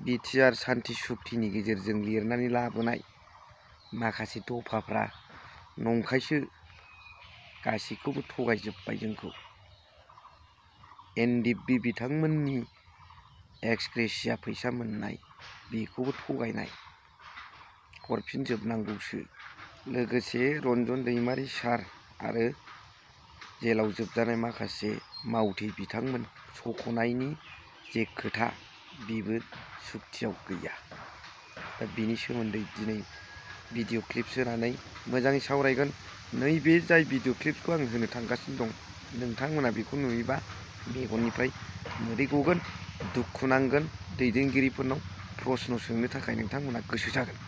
BTR सान्थि सुक्तिनि गेजेरजों लिरनानै लाबोनाय माखासे दफाफ्रा नंखायसो गासैखौबो थगायजोब्बाय जोंखौ। एनडिएफबि बिथांमोननि एक्सग्रेसिया फैसा मोननाय बेखौबो थगायनाय हरफिनजोबनांगौसो। लोगोसे रन्जन दैमारि सार आरो जेलाव जोबजानाय माखासे मावथि बिथांमोन सख'नायनि जे खोथा बेबो सुक्तियाव गैया। दा बिनि सोमोन्दै दिनै भिडिअ क्लिप्स होनानै मोजाङै सावरायगोन। नैबे जाय भिडिअ क्लिप्सखौ आं होनो थांगासिनो दं नोंथांमोना बेखौ नुयोबा मेगननिफ्राय मोदै गगोन, दुखु नांगोन, दैदेनगिरिफोरनाव प्रश्न सोंनो थाखाय नोंथांमोना गोसो जागोन।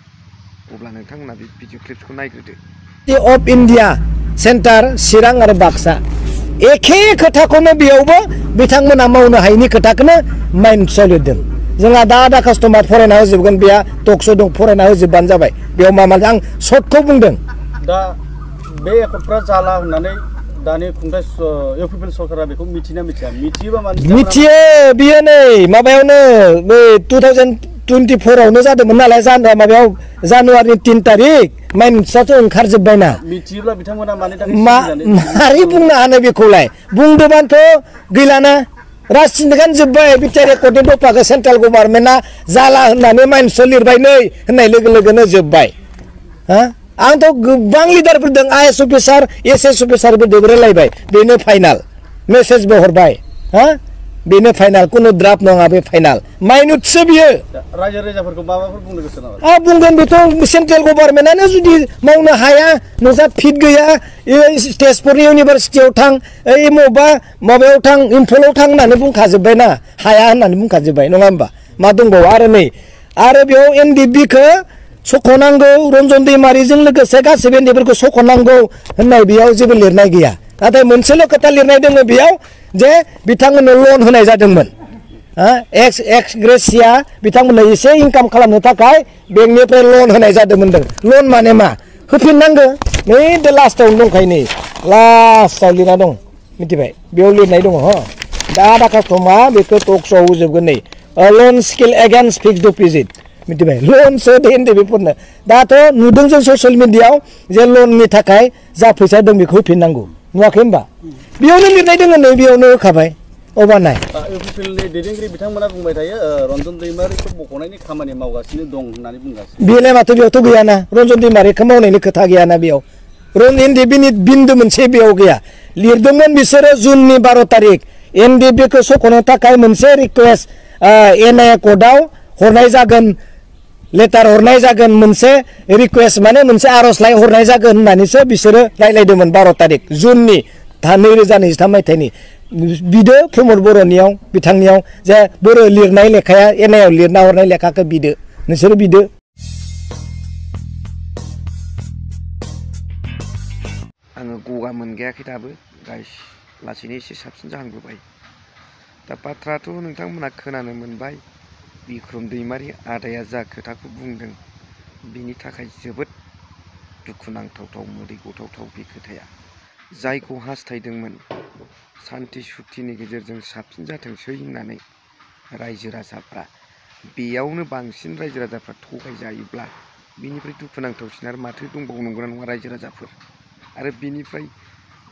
अब्ला नोंथांमोना बे भिडिअ क्लिप्सखौ नायग्रोदो। अफ इन्डिया सेन्टार चिरां आरो बाक्सा एखे खोथाखौनो बेयावबो बिथांमोना मावनो हायिनि खोथाखौनो माइन्डआव लिरदों। जोंहा दा कास्टमार फरायना होजोबगोन, बेहा टकस' दं फरायना होजोबबानो जाबाय। बेयाव मा आं सर्टखौ बुंदों। दा बे एकर्डफ्रा जाला होननानै दानि खुंथाय इउपिपिएल सरकारा बेखौ मिथिना मिथिया? मिथियोबा माने मिथियो। बियो नै माबायावनो बै 2024आवनो जादोंमोन नालाय, माबायाव जानुवारिनि 3 तारिख माइन्डआथ' ओंखारजोब्बायना। मिथियोब्ला बिथांमोना मारै बुंनो हानो बेखौलाय? बुंदोंबानोथ' गैलाना। रासिनगान जोब्बाय बिटिआर एकर्डनि दफाखौ सेन्ट्रेल गभर्नमेन्टआ जाला होननानै माइन्डआव लिरबाय नै होननाय लोगो लोगोनो जोब्बाय। आंथ' गोबां लिडारफोर दं, आइएस अफिसार एसएस अफिसारफोरजों रायलायबाय, बेनो फाइनाल मेसेजबो हरबाय। बेनो फाइनाल, कुनु ड्राफ्ट नङा, बे फाइनाल माइनुटसो बियो। रायजो राजाफोरखौ माबाफोर बुंनो गोसो नामा? बुंगोन बेथ' सेन्ट्रेल गभर्नमेन्टआनो जुदि मावनो हाया, नोंसा फिट गैया, तेजपुर इउनिभारसिटियाव थां, माबायाव थां, इम्फलाव थां होननानै बुंखाजोब्बायना, हाया होननानै बुंखाजोब्बाय, नङा होमबा? मा दंबावो आरो नै आरो बेयाव एनडिएफबिखौ सख'नांगौ, रन्जन दैमारिजों लोगोसे गासैबो एनडिएफबिफोरखौ सख'नांगौ होननाय बेयाव जेबो लिरनाय गैया। नाथाय मोनसेल' खोथा लिरनाय दङ बेयाव, जे बिथांमोननो लन होनाय जादोंमोन। एक्स ग्रेसिया बिथांमोननो एसे इनकाम खालामनो थाखाय बेंकनिफ्राय लन होनाय जादोंमोन। लन माने मा? होफिननांगौ। नै लास्टआवनो दंखायो, नै लास्टआव लिरना दं, मिथिबाय? बेयाव लिरनाय दङ। दा कास्टमा बेखौ टक्सआव होजोबगोन। नै लन स्किल एगेन्स्ट फिक्सड डिप'जिट, मिथिबाय? लनसो एनडिएफबिफोरनो दाथ' नुदों जों ससियेल मिडियायाव जे लननि थाखाय जा फैसा दं बेखौ होफिननांगौ, नुवाखै होमबा? बेयावनो लिरनाय दङ, नै बेयावनो होखाबाय। अबानाय इउपिपिएलनि दैदेनगिरि बिथांमोना बुंबाय थायो रन्जन दैमारिखौ बख'नायनि खामानि मावगासिनो दं होननानै बुंगासिनो। बेलाय माथो बेयावथ' गैयाना, रन्जन दैमारिखौ मावनायनि खोथा गैयाना बेयाव। एनडिएफबिनि बिन्दो मोनसे बेयाव गैया। लिरदोंमोन बिसोरो जुननि 12 तारिख एनडिएफबिखौ सख'नो थाखाय मोनसे रिकुवेस्ट एनआइए कर्टआव हरनाय जागोन, लेटार हरनाय जागोन, मोनसे रिकुवेस्ट माने मोनसे आर'जलाइ हरनाय जागोन होननानैसो बिसोरो रायलायदोंमोन 12 तारिख जुननि 2023 मायथाइनि। बिदो प्रमद बर'नियाव, बिथांनियाव जे बर' लिरनाय लेखाया एनआइएआव लिरना हरनाय लेखाखौ बिदो, नोंसोरो बिदो। आङो गगा मोनगायाखै दाबो, गाइस लासैनो एसे साबसिन जाहांबोबाय। दा बाथ्राथ' नोंथांमोना खोनानो मोनबाय, बिक्रम दैमारि आदाया जा खोथाखौ बुंदों बिनि थाखाय जोबोद दुखुनांथावथाव, मोदै गथावथाव बे खोथाया। जायखौ हास्थायदोंमोन सान्थि सुक्तिनि गेजेरजों साबसिन जाथोंसै होननानै रायजो राजाफ्रा, बेयावनो बांसिन रायजो राजाफ्रा थगायजायोब्ला बिनिफ्राय दुखुनांथावसिन आरो माथो दंबावो, नंगौना नङा रायजो राजाफोर? आरो बिनिफ्राय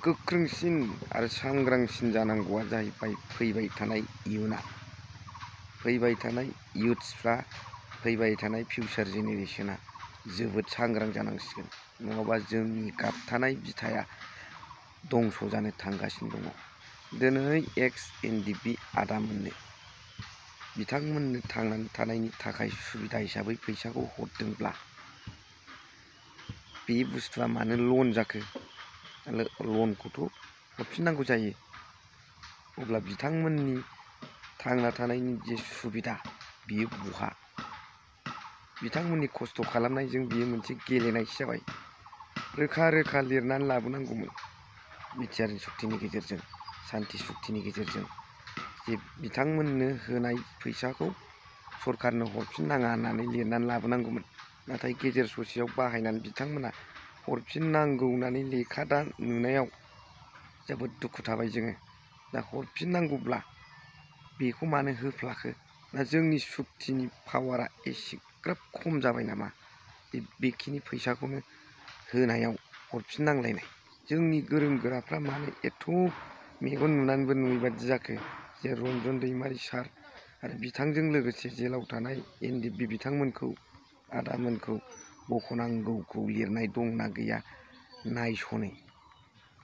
गोख्रोंसिन आरो सांग्रांसिन जानांगौआ जाहैबाय फैबाय थानाय इयुना, फैबाय थानाय इयुथ्सफ्रा, फैबाय थानाय फिउचार जेनेरेसना जोबोद सांग्रां जानांसिगोन। नङाबा जोंनि गाबथानाय बिथाया दंस' जानो थांगासिनो दङ। दिनै एक्स एनडिएफबि आदामोननो बिथांमोननो थांनानै थानायनि थाखाय सुबिदा हिसाबै फैसाखौ हरदोंब्ला बे बुस्थुआ मानो लन जाखो? लनखौथ' हरफिननांगौ जायो। अब्ला बिथांमोननि थांना थानायनि जे सुबिदा बियो बहा? बिथांमोननि खस्थ' खालामनायजों बियो मोनसे गेलेनायसो जाबाय। रोखा रोखा लिरनानै लाबोनांगौमोन बिटिआर सुक्तिनि गेजेरजों, सान्थि सुक्तिनि गेजेरजों, जे बिथांमोननो होनाय फैसाखौ सरकारनो हरफिननाङा होननानै लिरनानै लाबोनांगौमोन। नाथाय गेजेर ससेयाव बाहायनानै बिथांमोना हरफिननांगौ होननानै लेखा दा नुनायाव जोबोद दुखु थाबाय जोङो। दा हरफिननांगौब्ला बेखौ मानो होफ्लाखो? ना जोंनि सुक्तिनि पावारा एसेग्राब खम जाबाय नामा बेखिनि फैसाखौनो होनायाव हरफिननांलायनाय जोंनि गोरों गोराफ्रा मानो एथ' मेगन नुनानैबो नुयै बादि जाखो जे रन्जन दैमारि सार आरो बिथांजों लोगोसे जेलाव थानाय NDP बिथांमोनखौ आदामोनखौ बखनांगौखौ लिरनाय दंना गैया नायस'नै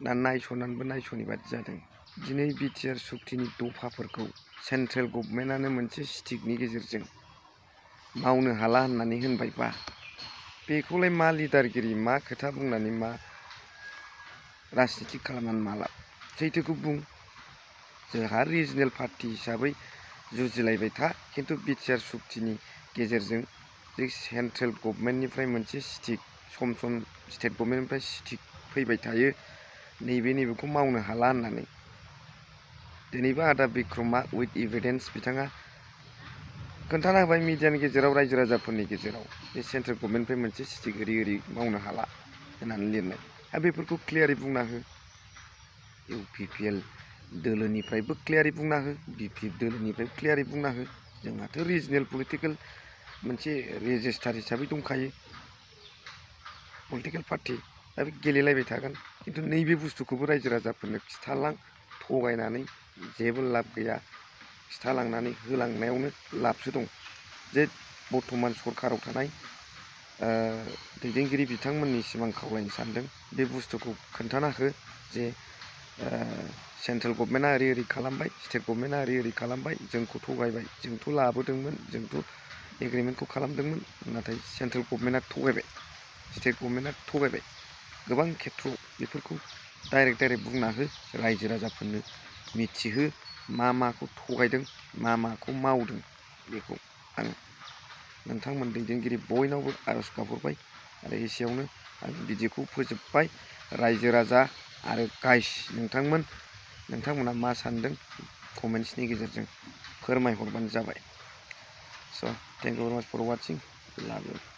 दा नायस'नानैबो नायस'नै बादि जादों। दिनै बिटिआर सुक्तिनि दफाफोरखौ सेन्ट्रेल गभर्नमेन्टआनो मोनसे स्टिकनि गेजेरजों मावनो हाला होननानै होनबायबा बेखौलाय मा लिडारगिरि मा खोथा बुंनानै मा राजनिति खालामनानै मा लाब सैथोखौ बुं जोंहा रिजनेल पार्टि हिसाबै जुजिलायबाय था खिन्थु बिटिआर सुक्तिनि गेजेरजों जे सेन्ट्रेल गभर्नमेन्टनिफ्राय मोनसे स्टिक सम सम स्टेट गभर्नमेन्टनिफ्राय स्टिक फैबाय थायो नैबेखौ मावनो हाला होननानै दिनैबो आदा बिक्रमा उइथ एभिडेन्स बिथाङा खोन्थाना होबाय मिडियानि गेजेराव रायजो राजाफोरनि गेजेराव बे सेन्ट्रेल गभर्नमेन्टनिफ्राय मोनसे स्टिक ओरै मावनो हाला होननानै लिरनाय आरो बेफोरखौ क्लियारै बुंना हो UPPL दोलोनिफ्रायबो क्लियारै बुंना हो BP दोलोनिफ्रायबो क्लियारै बुंना हो जोंहाथ' रिजनेल पलिटिकेल मोनसे रेजिस्टार हिसाबै दंखायो पलिटिकेल पार्टि दा बे गेलेलायबाय थागोन खिन्थु नैबे बुस्थुखौबो रायजो राजाफोरनो खिथालां थगायनानै जेबो लाब गैया खिथालांनानै होलांनायावनो लाबसो दं जे बर्थमान सरकाराव थानाय दैदेनगिरि बिथांमोननिसिम आं खावलायनो सानदों बे बुस्थुखौ खोन्थाना हो जे सेन्ट्रेल गभर्नमेन्टआ ओरै खालामबाय स्टेट गभर्नमेन्टआ ओरै खालामबाय जोंखौ थगायबाय जोंथ' लाबोदोंमोन जोंथ' एग्रिमेन्टखौ खालामदोंमोन नाथाय सेन्ट्रेल गभर्नमेन्टआ थगायबाय स्टेट गभर्नमेन्टआ थगायबाय गोबां खेथ्रआव बेफोरखौ डाइरेक्ट बुंना हो रायजो राजाफोरनो मिथिहो मा माखौ थगायदों मा माखौ मावदों बेखौ आं नोंथांमोन दैदेनगिरि बयनावबो आर'ज गाबहरबाय आरो एसेयावनो आं भिडिअखौ फोजोबबाय रायजो राजा आरो गाइस नोंथांमोना मा सानदों कमेन्ट्सनि गेजेरजों फोरमायहरबानो जाबाय स' थेंक इउ भेरि माच फर वाचिं लाभ इउ